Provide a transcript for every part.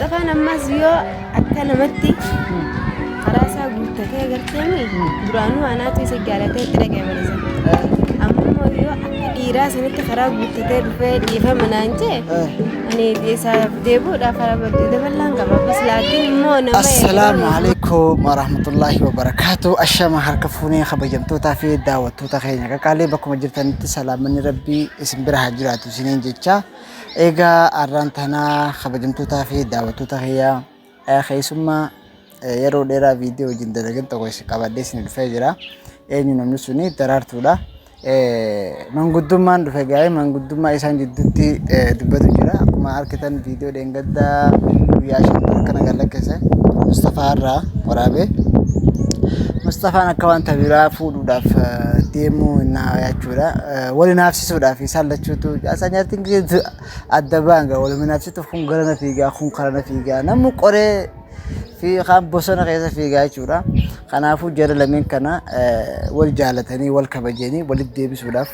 Mustafaan ammas yoo akka namatti karaa isaa guuttatee agarteemi duraanuu anaatu isa jaalatee itti dhaqee balisa. Amma immoo yoo akka dhiiraa sanitti karaa guuttatee dhufee dhiifama naan jee ani isaaf deebi'uudhaaf karaa badduu daballaan qaba. Bas laakiin immoo nama Assalaamu alaikum warahmatullahi wabarakaatu. Ashama harka fuunee kabajamtootaa fi daawwattoota keenya qaqaalee bakkuma jirtanitti salaamanni rabbii isin bira haa jiraatu isiniin jecha. Egaa arraan tana kabajamtootaa fi daawwattoota kiyya keessummaa yeroo dheeraa viidiyoo wajjin dalagan tokko isin qabadhee isin dhufee jira. Eenyu namni suni Daraartuudha. Manguddummaan dhufe gaa'ee manguddummaa isaan jidduutti dubbatu jira. Akkuma argitan viidiyoo dheengaddaa guyyaa 5 kana gad lakkise Mustafaa irraa waraabee. Mustafaan akka wanta biraa fuudhuudhaaf deemuu naa jechuudha. Wal hinaafsisuudhaaf isaan lachuutu isaan jaartiin gisee adda ba'an gaa wal hinaafsituuf kun garana fiigaa kun karana fiigaa namni qoree fi kaan bosona keessa fiigaa jechuudha. Kanaafuu jara lameen kana wal jaalatanii wal kabajanii walitti deebisuudhaaf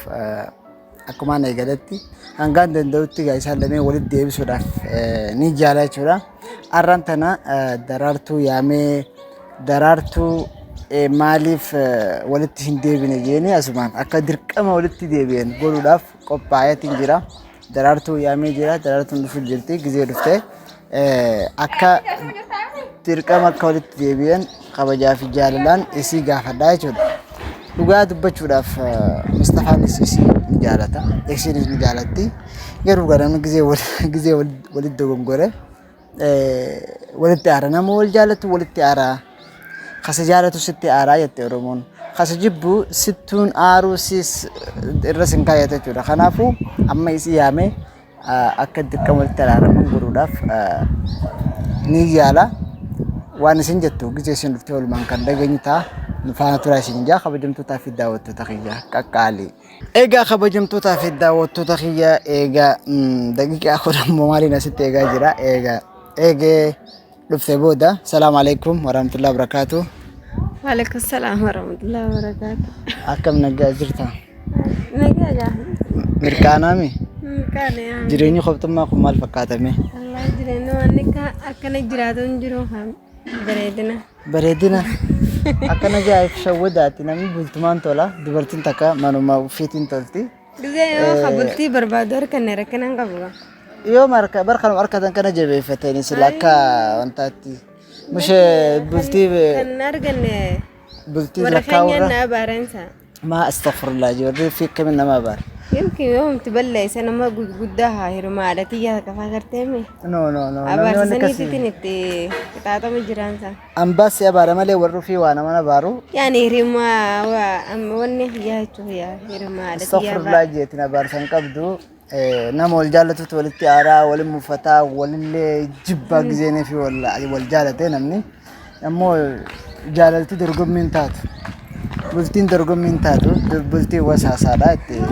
akkumaan eegaletti hangaan danda'utti egaa isaan lameen walitti deebisuudhaaf ni jaala jechuudha. Arraan tana daraartuu yaamee daraartuu maaliif walitti hin deebine jeeni asumaan akka dirqama walitti deebi'an godhuudhaaf qophaa'eetiin jira. Daraartuu yaamee jira. Daraartuun dhufu jirti. Gizee dhufte akka dirqama akka walitti deebi'an kabajaa fi jaalalaan isii gaafadhaa jechuudha. Dhugaa dubbachuudhaaf Mustafaanis isii ni jaalata. Isiinis ni jaalatti. Garuu gaa namni gizee gizee walitti dogongore walitti aara. Nama wal jaalatu walitti aara. Kasa jaalatu sitti aaraa jette Oromoon. Kasa jibbu sittuun aaruu sis irra sin kaayata jechuudha. Kanaafuu amma isii yaamee akka dirqama walitti araaraman godhuudhaaf ni yaala. Waan isin jettu gizee isin dhuftee walumaan kan dhageenyu ta'a. Nu faana turaa isin jaa kabajamtootaa fi daawwattoota kiyya qaqqaalii. Egaa kabajamtootaa fi daawwattoota kiyya egaa daqiiqaa 10 maaliin asitti eegaa jira. Egaa eegee dhufte booda salaamu alaikum warahmatullahi wabarakatuh. Waalaikum salaam warahmatullahi wabarakatuh. Akkam nagaa jirta? Nagaa gaa. Mirqaanaami? Mirqaana yaa. Jireenyi qoftummaa kun maal fakkaatame? Wallaahi jireenyi waan akka akkana jiraatu hin jiru haa bareedina. Bareedina. Akkana jaa'if shawwadaati namni bultumaan tola dubartiin takka manuma ufiitiin tolti. Gizee yoo kabultii barbaadu harkanne rakkina hin qabu. Yoo marka bar kanuma harkatan kana jabeeffatanii sila akka wantaatti. Mushee bultii Kan arganne bultii warra lakkaa'u keenyaan irra na abaaransa. maa astaghfirullah warri fi akkamiin nama abaara. Yookiin yoo humti balleessa nama guddaa haa hiruma haadha tiyya kafaa garteemi. No no no namni wanni akkasii. Abaarsisaniitiin itti qixaaxama jiraansa. Ambaas si abaara malee warri ofii waa nama abaaru. Yaani hirima wanni yaa jechuun yaa hirima haadha tiyyaa Astaghfirullah jeetiin abaarsa hin qabdu. Nama wal jaallatutu walitti aaraa, walin muffataa, walillee jibbaa gizeenii fi wal jaalate namni. Ammoo jaalalti dorgommii hin taatu. Bultiin dorgommii hin taatu. Bultiin wasaasaadha itti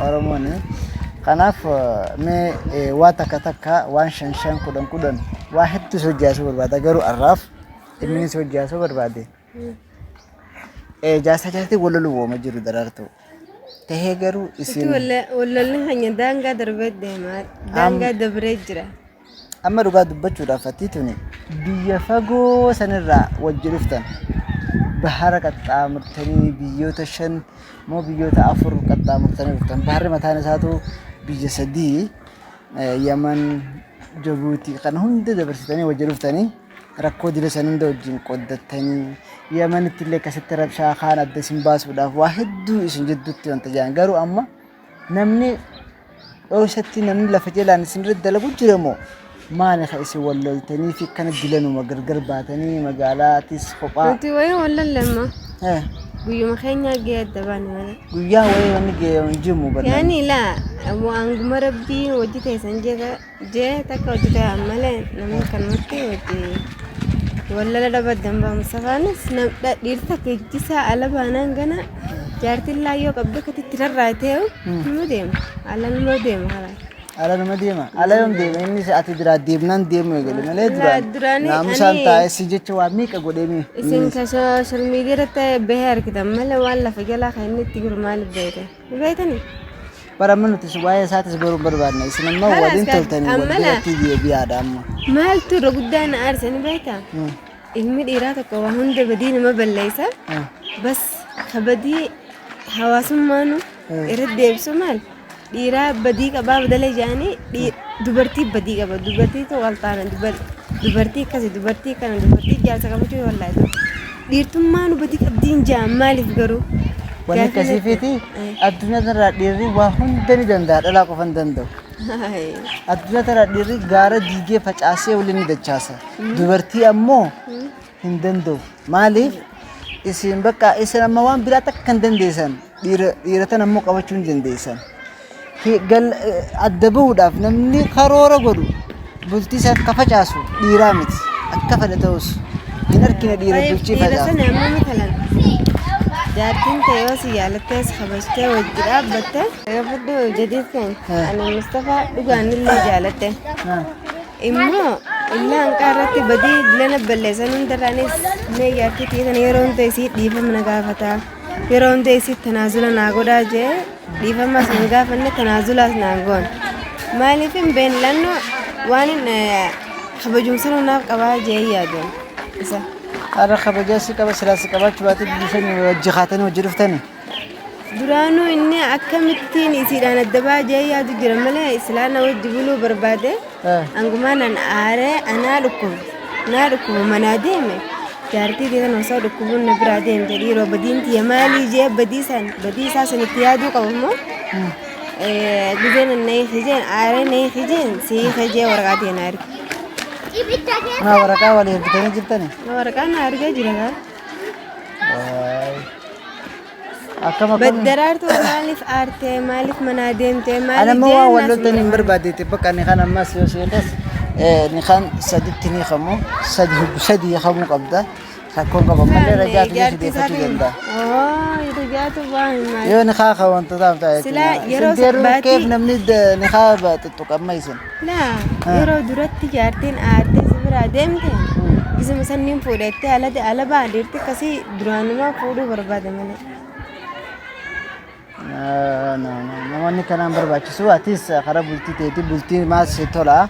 Oromoon. Kanaaf mee waa takka takka waan shan shan kudhan kudhan waa hedduu si hojjaasuu barbaada garuu har'aaf inni si hojjaasuu barbaade. Jaarsaa jaartii wal loluu wooma jiru daraartuu. Tahee garuu isin. Wallolli keenya daangaa darbee deema. Daangaa dabree jira. Amma dhugaa dubbachuudhaaf attii tuni biyya fagoo sanirraa wajji dhuftan. Bahara qaxxaamurtanii biyyoota 5 moo biyyoota 4 qaxxaamurtanii dhuftan. Baharri mataan isaatu biyya 3 Yaman, Jabuutii kana hunda dabarsitanii wajji dhuftanii rakkoo dila san hunda wajjin qooddattanii Yamanitti illee akkasitti rabshaa kaan adda isin baasuudhaaf waa hedduu isin jidduutti wanta jedhan garuu amma namni dhoysatti namni lafa jalaan isin irratti dalagu jira moo maali ka isin wal loltanii fi akkana dilanuma gargar baatanii magaalaatis kophaa Nuti wayii wal lolle amma. Eh, Guyyuma keenyaa gahee adda baane malee. guyyaa wayii wanni ga'e hin jimu barnaan. Yaani laa waanguma rabbii hojii teessan jee jee takka hojii ta'an malee namni kanumatti hojii wallala dhabaddan ba'a Mustafaanis dhiirri takka ijjisaa ala baanaan gana jaartiin laayyoo qabdu akkatti itti rarraatee numa deema ala numa deema karaa. Ala nama deema. Ala yoom deema inni ati biraa deemnaan deemu eegale malee Laa, duraan duraanii naamusaan ani- taa'ee si jecha waa meeqa godhee mee. Isin ka sooshaal miidiyaa irratti bahee argitan malee waan lafa jalaa kan inni itti jiru maaliif beektan? Ni beektanii? Bara amma nuti waa'ee isaatis baruu hin barbaadne. Isin amma Kalaas waliin kaa- toltanii wal amma laa- biratti deebi'aadha amma. Maaltu irra guddaa na aarsa ni beektaa? Ilmi dhiiraa tokko waa hunda badii nama balleessa. Bas ka badii hawaasummaanu irratti deebisu maal? Dhiiraa badii qabaa badala jedhanii dubartii badii qaba. Dubartiitu wal taana dubartii akkasi dubartii kana dubartii jaarsa qabachuu wallaahi. Dhiirtummaanu badii qabdiin jedhan maaliif garuu? Wanni Gaafii akkasii natti- fiiti addunyaa kanarraa dhiirri waa hunda ni danda'a dhalaa qofa hin danda'u. Hayi. Addunyaa kanarraa dhiirri gaara diigee facaasee waliin ni dachaasa. Dubartii ammoo hin danda'u. Maaliif? Isin bakka isin amma waan biraa takka hin dandeessan. Dhiira dhiira tan ammoo qabachuu hin dandeessan. Adda bahuudhaaf namni karoora godhu bultii isaa akka facaasu dhiiraa miti. Akka fedhe ta'us hin argine dhiira bultii Dhiira facaasu. sana amma matalan jaartiin ta'e yoo si jaalattee si kabajtee wajji dhaabbatte gaafadhu jadiid kan ani Mustafaa dhugaan illee jaalatte immoo illaa hanqaa irratti badii lana balleessan hundarraanis mee jaartii tiyya tana yeroo hunda isii dhiifama na gaafata yeroo hunda isii tanaazula naa godhaa jee dhiifamas hin gaafanne tanaazulaas naan goone maaliif hin beekne lannoo waan hin kabajumsa naaf qabaa jee yaadu isa. Har'a kabajaa si qaba silaa si qabaachuu baate biyya sanii wajji kaatanii wajji dhuftanii. Duraanuu inni akkamittiin isiidhaan adda ba'aa jee yaadu jira malee silaa na wajji buluu barbaade hangumaan an aaree anaa dhukkuba naa dhukkuba manaa deeme jaartii tee tana osoo dhukkubuun na biraa deemte dhiiroo badiin tiyya maalii jee badii san badii isaa san itti yaaduu qaba immoo gizeen an na hiiki jeen aaree na hiiki jeen si hiike jee waraqaa tiyya na erge. Maa waraqaa walii ergitanii jirtanii? Waraqaa na argee jira gaa. Waay. Akkam akkam. Baddaraartuu maaliif aartee maaliif manaa deemtee Ani maaliif ammoo waan wal jeen loltan hin barbaadeeti bakka ni kan ammas yoo seenes ni kan saditti ni kamu sadi hubbu sadi kamuu qabda rakkoon qaba malee rajaatu ni sideeffachuu danda'a. Rajaatu waan maal. Yoo ni kaa ka wantoota ta'e Silaa yeroo deeruu baatii- keef namni ni kaa tuttuqamma isin. Laa yeroo duratti jaartiin aartee si biraa deemte isuma sanniin fuudhettee ala ala ba'a dhiirti akkasii duraanumaa fuudhuu barbaada malee. Namoonni kanaan barbaachisu atis karaa bultii teetii bultii maal si tola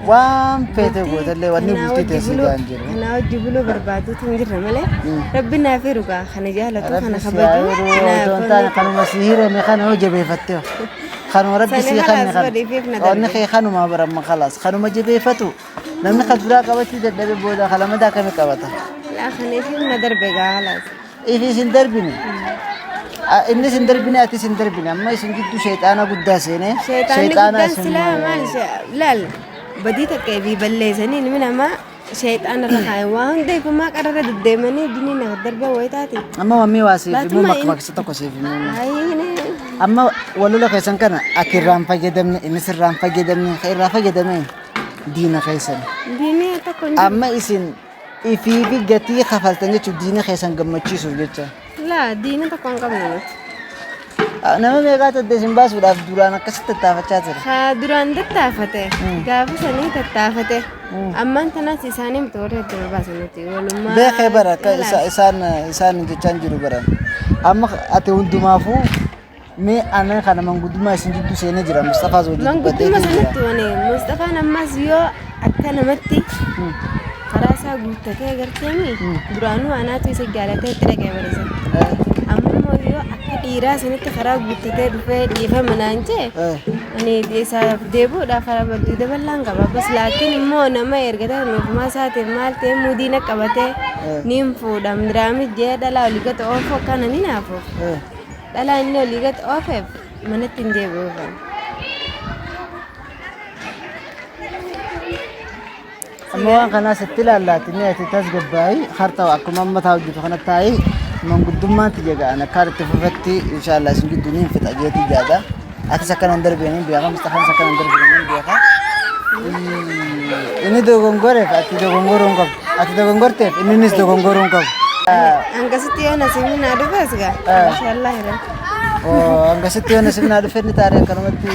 waan feete gootallee wanni bultii tee si gaan jiru. Kanaa wajji buluu barbaadutu hin jirre malee rabbi naaf hirugaa kana jaalatu kana Rabbi si kabaju haa hiruu otoo hin taane kanuma si hirame kana yoo jabeeffatte kanuma rabbi Sani si khalaas kanne kana badhiifeef na wanni darbe. kee kanuma baramma khalaas kanuma jabeeffatu namni kan duraa qabachuu dadhabe booda kalamada akkami qabata. Laa kana ifiif na darbe gaa khalaas. Ifi isin darbine. Inni isin darbine ati isin darbine amma isin gidduu sheexaana guddaa seenee Sheexaanni guddaan isin silaa maal laal badii takka ifii balleessanii ilmi namaa sheexaana irra kaa'e waa hunda ifumaa qararra deddeemanii jinni nama darba wayii taate. Amma mammii waa siif himuu Baatuma makka inni- maksa tokko siif himuu. Ayine. Amma walola keessan kana ati irraa hin fayyadamne innis irraa hin fayyadamne kan irraa fayyadame diina keessan. Diinii tokko hin jiru. Amma isin ifiifi gatii kafaltan jechuun diina keessan gammachiisuuf jecha. Laa diina tokko hin qabnu nuti. Nama meeqaatu adda isin baasuudhaaf duraan akkasitti tattaafachaa ture. Haa duraan tattaafate gaafa sanii tattaafate ammaan tanaas isaanii miti warri adda baasan nuti walumaa. Beekee bara akka isaan isaan jechaan jiru bara. Amma ati hundumaafuu mee ana kana manguddummaa isin jidduu seenee jira Mustafaas wajjin Manguddummaa dubbateetiin jira. sanatti wani Mustafaan ammas yoo akka namatti karaa isaa guuttatee agarteemi duraanuu anaatu isa jaalatee itti dhaqee barisa. Amma immoo yoo akka dhiiraa sanitti karaa guuttatee dhufee dhiifama naan jee ani isaaf deebi'uudhaaf karaa badduu daballaan qaba. Bas laakiin immoo nama ergata nuufumaa isaatiif maal ta'e mudiina qabatee niin fuudha. Miraami jee dhalaa olii gata oofuu akkana ni naafuuf. Dhalaa inni olii gad oofeef manatti hin deebi'uuf. Amma waan kanaa sitti ilaallaati ni ati tasgabbaa'i harta akkuma amma taa'u jirtu kana taa'i manguddummaan tiyya ga'an akkaan itti fufetti inshaallah isin gidduu ni hin fixa jeetii jaada. Atis akkana hin darbine hin beeka Mustafaanis akkana hin darbine hin beeka. Inni dogongoreef ati dogongoruu hin qabdu. Ati dogongorteef inninis dogongoruu hin qabu. Hangasitti yoo nasiibni naa dhufes gaa. Inshaallah jedha. Hangasitti yoo nasiibni naa dhufe inni taaree akkanumatti.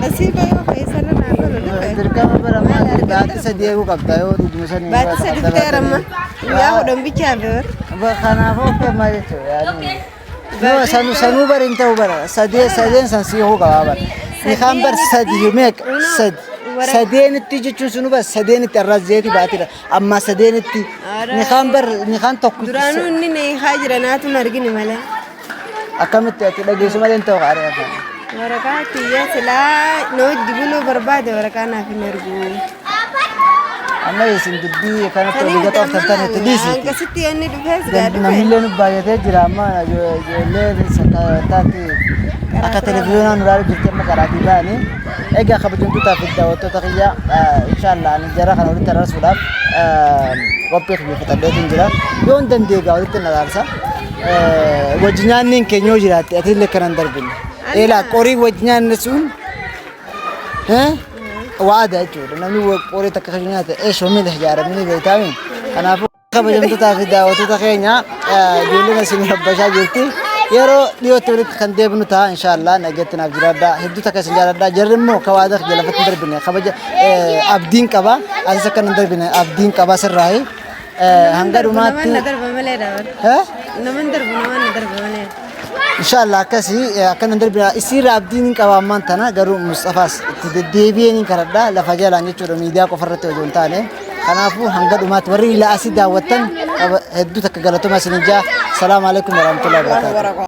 Nasiiba yoo keessarra naa tolu dhufe. Dirqama bara maali baatii sadii eeguu qabda yoo dhuguma sanii. Baatii sadi fixeera amma. Guyyaa 10 bichaa fi Kanaafuu akka ammaa jechuudha. No, sanuu bar hin ta'u bara. Sadee sadeen san siihuu qabaa bara. Nikaan bar sadi meeqa? Sadi. Sadeenitti jechuun sunu bar sadeenitti arraa zeeti baatira. Amma sadeenitti nikaan bar nikaan tokko. Duraanuu inni na hiikaa jira naatu hin argine malee. Akkamitti ati dhageessu malee hin ta'u qaara afaan. Waraqaa kiyya silaa na wajji buluu barbaade waraqaa naaf hin ergu. Amma isin dubbii kanatti olii gata of tantan itti dhiisi. Akkasitti yoo inni dhufes gaa dhufe. Namillee nu baay'atee jira amma ijoollee taati akka televiziyoonaa nu ilaalu jirti amma karaatii ba'anii. Egaa kabajamtootaa fi daawwattoota kiyya inshaallah ani jara kana walitti araarsuudhaaf qophii kiyya fixadheetiin jira. Yoon danda'e egaa walitti na araarsa. Wajji nyaanni keenya yoo jiraatte ati illee kanan darbine. Eelaa qorii wajji nyaanne sun waada jechuudha. Namni qorii takka kan nyaate eeshoo miila ijaaramanii beektaami. Kanaafuu kabajamtootaa fi daawwattoota keenya ijoolleen isin rabbashaa jirti. Yeroo dhiyootti walitti kan deebinu ta'a inshaallah nageetti naaf jiraadha. Hedduu takka isin jaaladha. Jarri immoo akka waada kiyya lafatti hin darbine kabaja abdiin qaba. Atis akka hin darbine abdiin qaba sirraayi. Hanga dhumaatti. Naman na darba malee daawwata. Eh? Naman darbu naman na darba malee. Inshallah akkasii akkana hin darbina isiirra abdiin hin qaba ammaan tana garuu Musxafaas itti deddeebi'ee ni kadhadha lafa jalaan jechuudha miidiyaa qofa irratti osoo hin taane kanaafuu hanga dhumaatti warri ilaa asii daawwattan hedduu takka galatoomaa isin ijaa salaamu alaikum warahmatullahi wabarakatuh.